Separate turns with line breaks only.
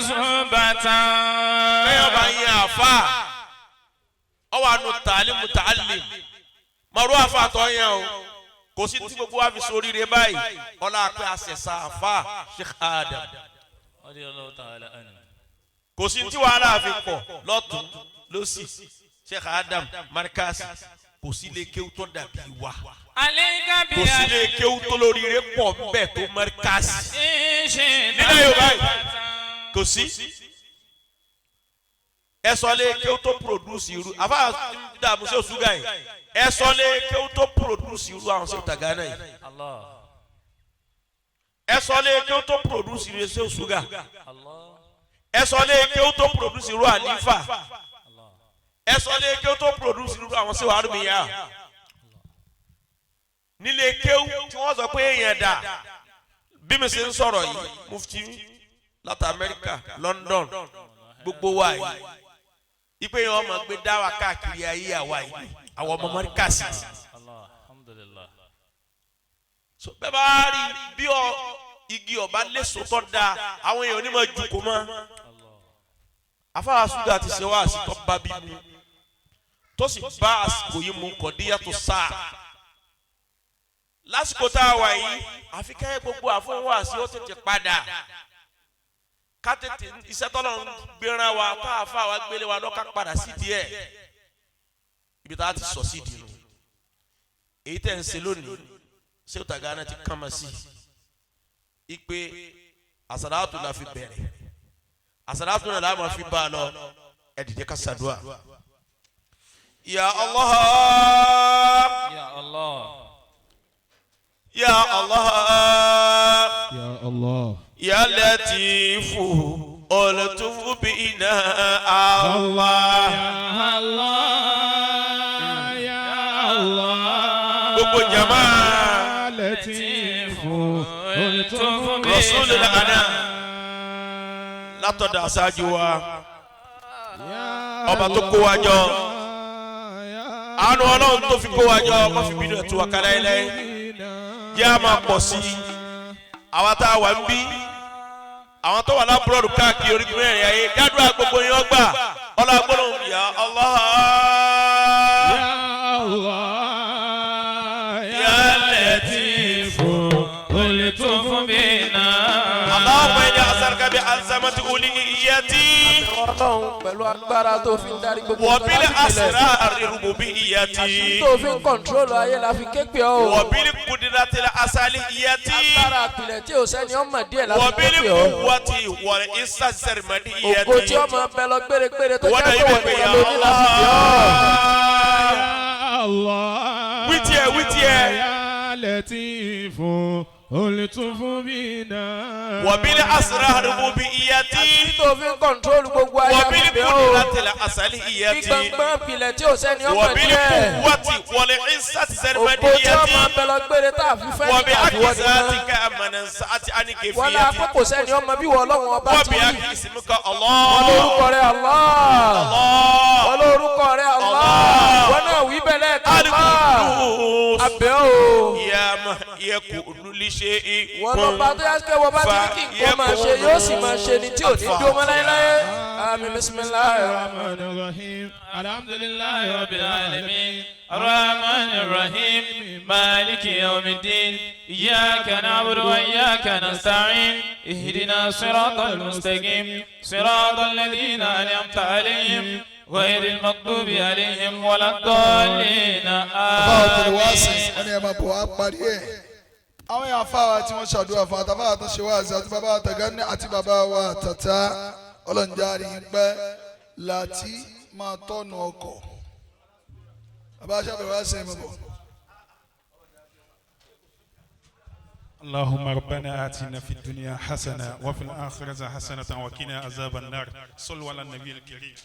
صحبة.
Bẹ́ẹ̀ ọba yẹn àfa ọwọ́ àánú tàlímù tàlím mọ̀rú àfa tọ́ yẹn o, kò sí tí gbogbo wa fi soríire báyìí, ọlá pé àṣẹṣà àfa Sheikh Adam.
رضي الله تعالى عنه.
Kò sí tí wàhálà fi pọ̀ lọ́tún lọ́sì, Sheikh Adam Markaz, kò sí lè kéwú tó dàbí wa.
عليك.
Kò sí lè kéwú tó lóríire pọ̀ bẹ́ẹ̀ tó Markaz nílẹ̀ Yorùbá yìí, kò sí. Ẹ sọ lé kéwú tó produce irú àfa dààmú sí òṣùgà yìí, ẹ sọ lé kéwú tó produce irú àwọn sí Tàgánà yìí.
الله.
Ẹ sọ lé kéwú tó produce irú sí òṣùgà.
الله.
Ẹ sọ lé kéwú tó produce irú àlífà.
الله.
Ẹ sọ lé kéwú tó produce irú àwọn sí wàhálùmíyà nílé kéwú tí wọ́n sọ pé èèyàn dà. Bí mi ṣe ń sọ̀rọ̀ yìí, mufti láti Amẹ́ríkà, London, gbogbo wa yìí, ipe yẹn wọ́n máa gbé dáwà káàkiri ayé, àwa yìí, àwọn ọmọ Amẹ́ríkà sí.
الله، الحمد لله.
So bẹ́ẹ̀ bá rí bí ọ igi ọba léso tó da, àwọn èèyàn onímọ̀ ju kò mọ́.
الله.
Afárá ṣúgà ti ṣe wá àsìkò bá bí mu tó sì bá àsìkò yìí mu kọ̀díyà tó sáà lásìkò tá a wà yìí, àfi kẹ́ gbogbo àfọwọ́ àti ó tètè padà, ká tètè iṣẹ́ tọ́lọ̀ ń gbéra wa tá a fà wá gbélé wa lọ́ka padà sí díẹ̀ ibi tá a ti sọ sí ìdí nù. Èyí tẹ̀ ń ṣe lónìí, ṣé o tàgá náà ti kàn mọ́ sí i pé àsàlátù la fi bẹ̀rẹ̀, àsàlátù náà la máa fi bá a lọ. Ẹ dìde ká ṣàdúà. Ya Allah.
يا الله.
Ya Allah.
Ya Allah.
Ya Latifu oltufu bina Allah.
Ya Allah. Ya Allah.
Gbogbo jama.
Latifu.
الطف.
Rasulul anam látọ̀dọ̀ aṣáájú wa, ọba tó kó wa jọ, àánú Ọlọ́run tó fi kó wa jọ, má fi bínú ẹ̀ tú wa ká láéláé. Jẹ́ a máa pọ̀ sí i, àwa tá a wà ń bí, àwọn tó wà l'abroad káàkiri orígun mẹ́rin ayé, gádùá gbogbo yín ọgbà ọlá gbọ́dọ̀. Ya Allah.
Ya Allah.
Ya Latifu.
الطف بنا.
Allahumma inni as'aluka bi azamati uluhiyyati.
Ọlọ́run, pẹ̀lú agbára tó fi ń darí gbogbo
Wa
nǹkan
bil
láti pilẹ̀.
asrari rububiyyati.
Tó fi ń control ayé la fi ké pè ọ́ o.
Wa bil qudratil asaliyyati.
Agbára àpilẹ̀ tí ò sẹ́ni ọmọ díẹ̀ la
Wa
fi
bil
ké pè ọ́.
quwwati wal izzati sarmadiyyati.
Ògo tí ọmọ bẹ lọ gbére-gbére tó
Wọ́n
jẹ́
náà
pé
yóò
wọ́n
pè
nìkan
ya
ló ní la fi pè ọ́.
Allah.
Allah.
Wí tiẹ̀, wí tiẹ̀.
Ya Latifu. Olùtúfún bina.
Wa bil asrari rububiyyati.
Tó fi ń control gbogbo ayé
Wa
la fi
bil
pè ọ́ o.
qudratil asaliyyati.
Gbígbọ́ngbọ́n pilẹ̀ tí ò sẹ́ni ọmọ
Wa bil
díẹ̀.
quwwati wal izzati
Ògo tí
sarmadiyyati.
ọmọ bẹ lọ gbére tá a fi fẹ́
Wa
ní
bi
àfiwọ́ nìkan.
akizatika amanan sa'ati
Wọ́n la
anikefiyati.
àkókò sẹ́ni ọmọ bí wọ́n Ọlọ́run ọba
Wa
ti
bi
rí.
aki ismuka
Wọ́n
Allah.
lórúkọ rẹ̀ Allah.
Allah.
Wọ́n lórúkọ rẹ̀ Allah.
Allah.
Wọ́n náà wí bẹ́ẹ̀ lẹ́ẹ̀kan Allah.
Al-Qudus.
Abẹ́ o.
Ya ma yakunu li shay'in.
Wọ́n lọ bá tó yá pé wọ́n bá ti ní kí nǹkan máa ṣe, yóò sì máa ṣe ni tí ò ní dúró mọ́ láéláé. Àmín, bismillahir
الرحمن الرحيم الحمد لله
رب العالمين الرحمن الرحيم مالك يوم الدين إياك نعبد وإياك نستعين اهدنا الصراط المستقيم صراط الذين أنعمت عليهم غير المغضوب عليهم ولا الضالين.
Bàbá Abdulwasi,
آمين.
wọn ní ẹ máa bọ̀ wá parí ẹ̀. Àwọn èèyàn afáwa tí wọ́n ṣàdúrà fún àtàfáà tó ṣe wáàsí àti bàbá àtàgánní àti bàbá wa àtàtà, ọlọ́njàre pẹ́ láti máa tọ́nu ọkọ̀. Bàbá aṣáfẹ́ wá sí ẹ̀ mọ̀ bọ̀.
اللهم ربنا آتنا في الدنيا حسنة وفي الآخرة حسنة وقنا عذاب النار. صلوا على النبي الكريم.